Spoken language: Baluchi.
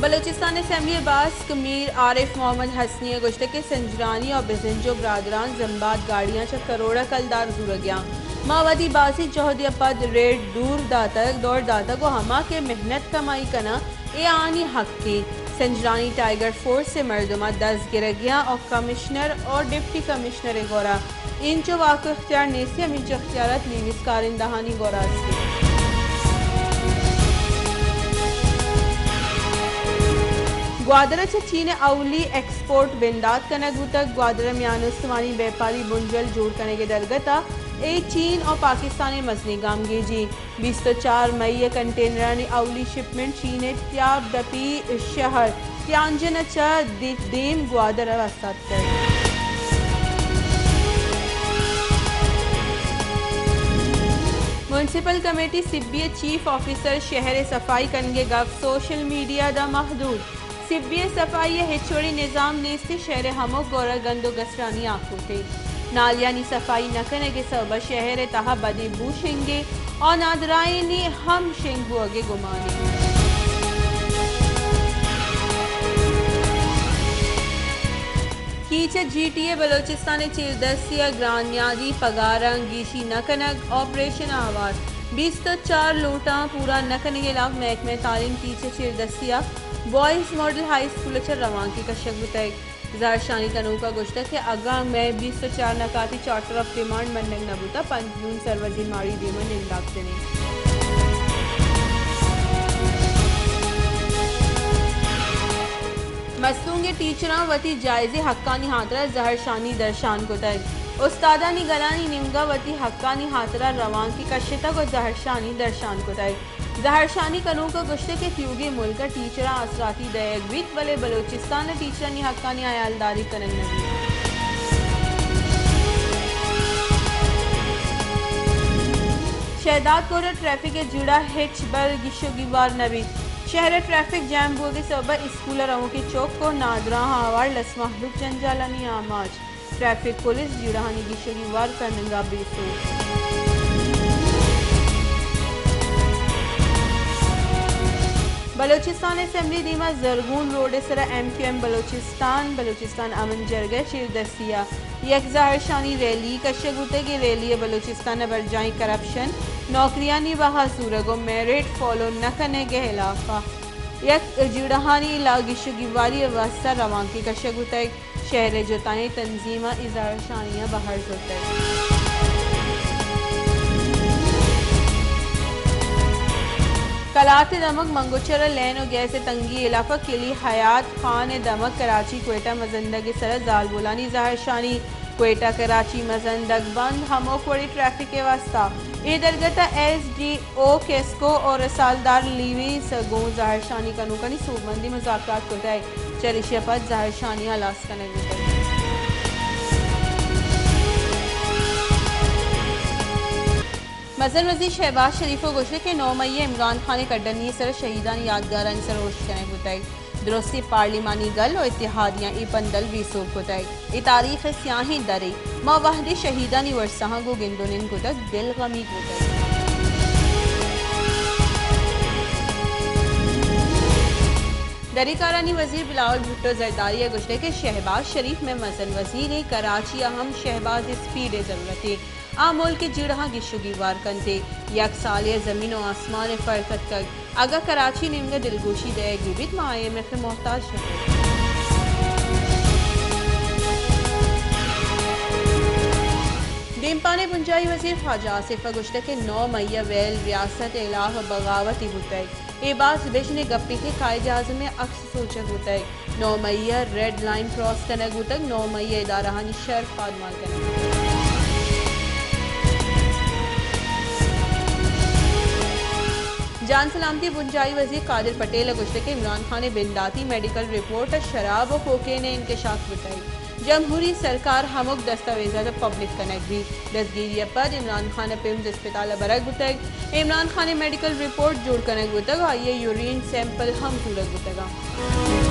بلوچستان اسمبلی ءِ باسک میر عارف محمد حسنی ءَ گوشتگ کہ سنجرانی ءُ بزنجو برادران زمباد گاڑیاں چہ کروڑ ءَ کلدار زورگیاں۔ ما وتی بازیں جہدے ءَ پد ریڈ دور داتگ، دور داتگ ءُ ہما کہ محنت کمائی کناں، اے آہانی حقیں۔ سنجرانی ٹائیگر فورس ءِ مردماں دزگرگیاں ءُ کمشنر ءُ ڈپٹی کمشنر ءِ گورا اینچو واک ءُ اختیار نیست، ہمینچو اختیارات لیویز کارندہانی گورا است۔ گوادر ءَ چہ چین ءَ اولی ایکسپورٹ بندات کنگ بوتگ۔ گوادر ءِ میان استمانی بیپاری بنجل جوڑ کنگ ءِ درگت ءَ اے چین ءُ پاکستان ءِ مزنیں گامگیجی۔ بیست ءُ چار مئی ءَ کنٹینرانی اولی شپمنٹ چین ءِ تیاب دپی شہر تیانجن ءَ چہ دی-، دیم گوادر ءَ رساتگ۔ میونسپل کمیٹی سبی ءِ چیف آفیسر شہر ءِ صفائی کنگ ءِ گپ سوشل میڈیا داں محدود۔ سبی ءِ صفائی ءِ ہچ وڑیں نظام نیست، شہر ءِ ہمک گور ءَ گند ءُ گسرانی آکوتے۔ نالیانی صفائی نہ کنگ ءِ سبب ءَ شہر ءِ تہا بدیں بو شنگے ءُ نادراہینی ہم شنگ بوگ ءِ گمانے۔ کیچ ءِ جی ٹی اے بلوچستان ءِ چیردستی ءَ گرانیادی پگاراں گیشی نہ کنگ، آپریشن ءَ ہوار۔ بیست ءُ چار لوٹاں پورا نہ کنگ ءِ ہلاپ محکمہ تعلیم کیچ ءِ چیردستی ءَ بوائز ماڈل ہائی اسکول ءَ چہ روانکے کشگ بوتگ۔ زہرشانی کنوک ءَ گوشتگ کہ اگاں مئے بیست ءُ چار نکاتی چارٹر آف ڈیمانڈ منگ نہ بوتگ، پنچ جون سروزیر ماڑی ءِ دیم ءَ ننداک جنیں۔ مستونگ ءِ ٹیچراں وتی جائزیں حقانی ہاترا زہرشانی درشان کتگ۔ استادانی گلانی نیمگ ءَ وتی حقانی ہاترا روانکے کشتگ ءُ زہرشانی درشان کتگ۔ زہرشانی کنوک ءَ گوشتگ کہ تیوگیں ملک ءَ ٹیچراں آسراتی دئیگ بیت، بلے بلوچستان ءَ ٹیچرانی حقانی ہیالداری کنگ نہ بیت۔ شہداد کوٹ ءَ ٹریفک ءِ جیڑہ ہچبر گیش ءُ گیوار نہ بیت۔ شہر ءِ ٹریفک جام بوگ ءِ سبب ءَ اسکول ءَ روانکیں چک ءُ نادراہ ءَ ہوار لس مہلوک جنجالانی آماچ۔ ٹریفک پولیس جیڑہانی گیش ءُ گیوار کنگ ءَ بے سوب۔ بلوچستان اسمبلی ءِ دیما زرگون روڈ ءِ سرا ایم کیو ایم بلوچستان، بلوچستان امن جرگہ ءِ چیردستی ءَ یک زہرشانی ریلی کشگ بوتگ۔ اے ریلی ءَ بلوچستان ءِ برجاہیں کرپشن، نوکریانی بہا زورگ ءُ میرٹ فالو نہ کنگ ءِ ہلاپ ءَ یک جیڑہانی لا گیش ءُ گیواری ءِ واستہ روانکے کشگ بوتگ۔ شہر ءِ جتائیں تنظیماں اے زہرشانیاں بہر زرتگ۔ کلات ءِ دمگ منگوچر ءَ لین ءُ گیس ءِ تنگی ءِ ہلاپ ءَ کلی حیات خان ءِ دمگ کراچی کوئٹہ مزندگ ءِ سرا زالبولانی زہرشانی۔ کوئٹہ کراچی مزندگ بند ہمک وڑیں ٹریفک ءِ واستہ۔ اے درگت ءَ ایس ڈی او کیسکو ءُ رسالدار لیویز ءَ گوں زہرشانی کنوکانی سوبمندی مذاکرات کتگ۔ چریشی ءَ پد زہرشانی ہلاس کنگ بوتگ۔ مزن وزیر شہباز شریف ءَ گوشتگ کہ نو مئی ءَ عمران خان ءِ کڈنی ءِ سرا شہیدانی یادگارانی سرا ارش کنگ بوتگ۔ درستیں پارلیمانی گل ءُ اتحادیاں اے پندل بے سوب کتگ۔ اے تاریخ ءِ سیاہیں درے۔ ما وہدے شہیدانی ورساہاں گوں گند ءُ نند کتگ، دل غمیگ بوتگ۔ دری کارانی وزیر بلاول بھٹو زرداری ءَ گوشتگ کہ شہباز شریف مئے مزن وزیر ایں، کراچی ءَ ہم شہباز ءِ سپیڈ ءِ ضرورت ایں۔ آ ملک ءِ جیڑہاں گیش ءُ گیوار کنت ئے۔ یک سالے ءَ زمین ءُ آسمان ءِ فرق اتکگ۔ اگاں کراچی نیمگ ءَ دلگوشی دئیگ بہ بیت، ما آئی ایم ایف ءِ محتاج نہ بیں۔ دیمپان ءِ بنجاہی وزیر خواجہ آصف ءَ گوشتگ کہ نو مئی ءَ ویل ریاست ءِ ہلاپ ءَ بغاوتے بوتگ۔ اے باز بژن ءِ گپے کہ قائد اعظم ءِ عکس سوچگ بوتگ۔ نو مئی ءَ ریڈ لائن کراس کنگ بوتگ، نو مئی ءَ ادارہانی شر پادمان کنگ بوتگ۔ جان سلامتی ءِ بنجاہی وزیر قادر پٹیل ءَ گوشتگ کہ عمران خان ءِ بنداتی میڈیکل رپورٹ ءَ شراب ءُ کوکین ءِ انکشاف بوتگ۔ جمہوری سرکار ہمک دستاویزات ءَ پبلک کنگ بیت۔ دزگیری ءَ پد عمران خان ءَ پمز اسپتال ءَ برگ بوتگ۔ عمران خان ءِ میڈیکل رپورٹ جوڑ کنگ بوتگ، آئی ءِ یورین سیمپل ہم زورگ بوتگ اَنت۔